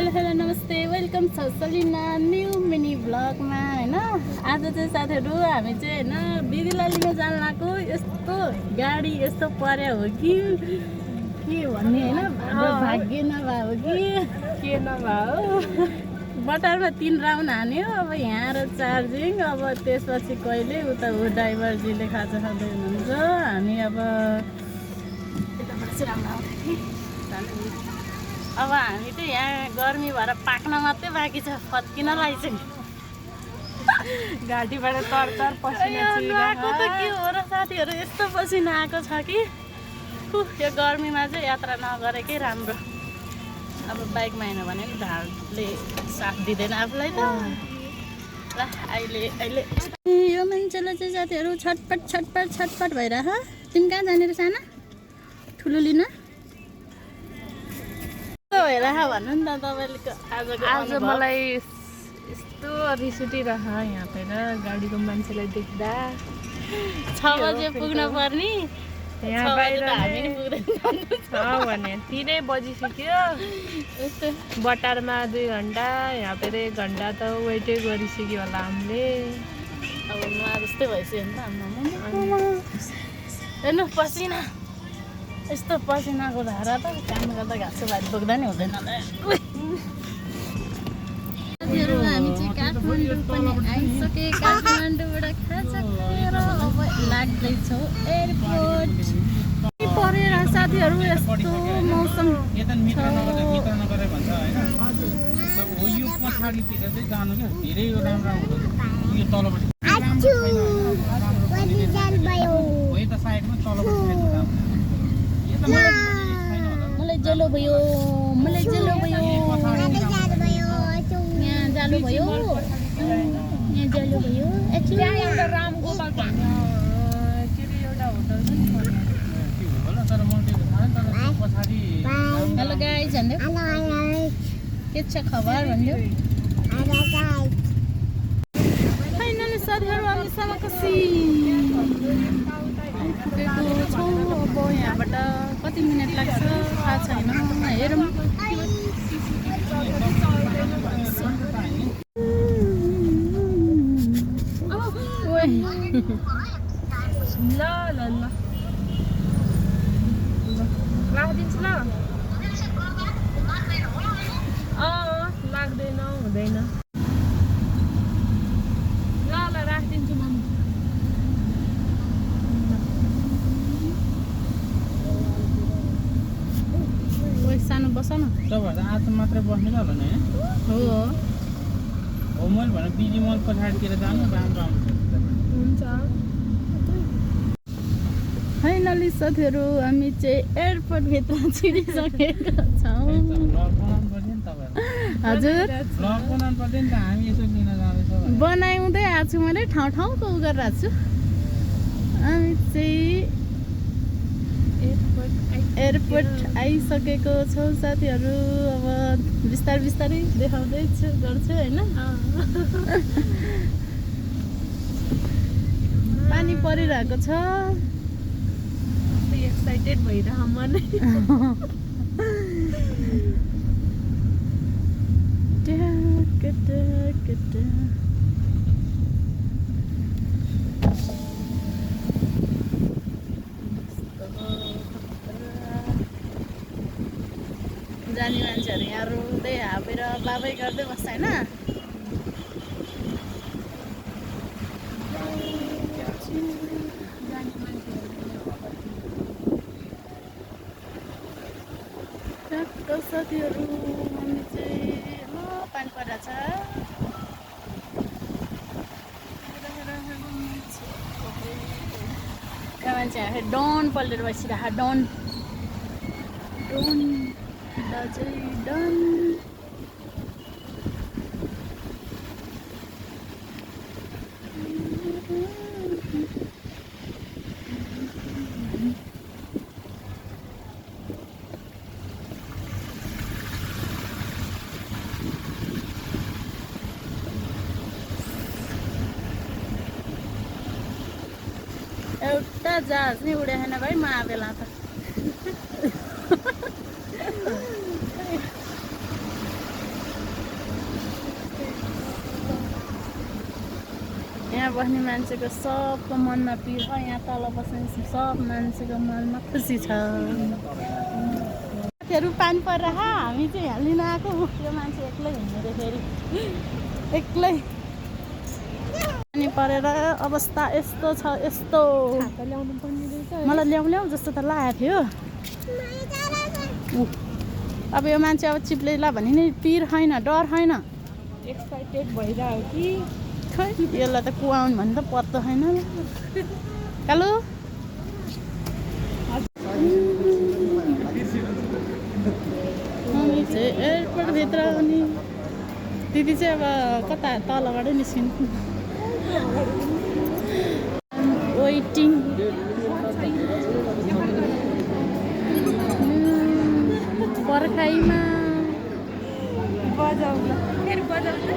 Hello नमस्ते welcome छ Salina new mini ब्लगमा हैन। आज चाहिँ साथीहरु हामी चाहिँ हैन दिदीलाई लिन जान लाग्यो। यस्तो गाडी यस्तो पर्या हो कि के भन्ने हैन, भाग्य नभए हो कि के नभए हो। बटारमा 3 राउन्ड हान्यो। अब यहाँ र चार्जिङ, अब त्यसपछि कहिले उता हो ड्राइभरजीले खाजा खाँदै हुनुहुन्छ। हामी अब अब हामी चाहिँ यहाँ गर्मी भएर पाक्न मात्रै बाँकी छ, फत्किनलाई चाहिँ घाँटीबाट तरतर पसिना आएको त के हो र साथीहरू, यस्तो पसिना आएको छ कि यो गर्मीमा चाहिँ यात्रा नगरेकै राम्रो। अब बाइकमा हिँड्यो भने नि ढाडले साथ दिँदैन आफूलाई त। ल अहिले यो मान्छेलाई चाहिँ साथीहरू छटपट छटपट छटपट भइरह। तिमी कहाँ जाने र साना ठुलो लिन भइरह भन्नु नि त तपाईँले। आज मलाई यस्तो रिस उठिरह यहाँ पर गाडीको मान्छेलाई देख्दा। 6 बजे पुग्न पर्ने, यहाँ बाहिर हामी नि पुग्दैन छ भने 3 बजिसक्यो। बटारमा 2 घन्टा, यहाँ पर 1 घन्टा त वेटै गरिसक्यो होला हामीले। अब नुहा जस्तै भइसक्यो नि त हाम्रो। हेर्नु पसिना, यस्तो पसिनाको धारा त काम गर्दा घाँसो भात बोक्दा नि हुँदैन। साथीहरू हामी चाहिँ काठमाडौँ पनि आइसके। काठमाडौँबाट खाजा खाएर अब लाग्दैछौँ एयरपोर्ट। परेर साथीहरू यस्तो मौसम मलाई जलो भयो, मलाई जलो भयो, यहाँ जानु भयो, यहाँ जानु भयो। एउटा रामगोपाल भन्ने के अरे एउटा होटल छ नि। हेलो गाइज भन्दै के छ खबर भन्दै। फाइनली साथीहरू हामी समकसी आइपुगेको छौँ। अब यहाँबाट कति मिनट लाग्छ थाहा छैन, हेरौँ। ल ल ल राखिदिन्छु ल। लाग्दैन हुँदैन। ल ल राखिदिन्छु म। सानो बस न आज मात्रै बस्नु होला नि हो। मैले भने बिजी मल पछाडितिर जानु राम्रो आउँछ। हुन्छ। फाइनली साथीहरू हामी चाहिँ एयरपोर्टभित्र छिरिसकेका छौँ। हजुर हामी यसो लिन जाँदैछौँ। बनाउँदै आएको छु मैले, ठाउँ ठाउँको उ गरेर आएको छु। हामी चाहिँ एयरपोर्ट आइसकेको छौँ साथीहरू। अब बिस्तारै बिस्तारै देखाउँदैछु गर्छु होइन। पानी परिरहेको छ। एक्साइटेड भइरह मन। जाने मान्छेहरू यहाँ रुँदै हापेर बाबै गर्दै बस्छ होइन। साथीहरू हामी चाहिँ पानी परिरहेछ। मान्छे डन पल्टेर बसिरह। डन डन दाजै डन। एउटा जहाज नै उडेन भाइ महाबेला त। यहाँ बस्ने मान्छेको सबको मनमा पिर छ यहाँ तल बस्ने सब मान्छेको मनमा खुसी छ साथीहरू पानी परेर हामी चाहिँ यहाँ लिन आएको यो मान्छे एक्लै हिँड्दै फेरि एक्लै पानी परेर अवस्था यस्तो छ यस्तो ल्याउनु पर्ने रहेछ मलाई ल्याउ जस्तो त लागेको थियो अब यो मान्छे अब चिप्लेला भने नि पिर छैन डर छैन एक्साइटेड भइरहेको कि खै यसलाई त कुवाउनु भने त पत्तो छैन कालु हामी चाहिँ एयरपोर्टभित्र अनि दिदी चाहिँ अब कता तलबाटै निस्किनु वेटिङ पर्खाइमा बजाउनु फेरि बजाउनु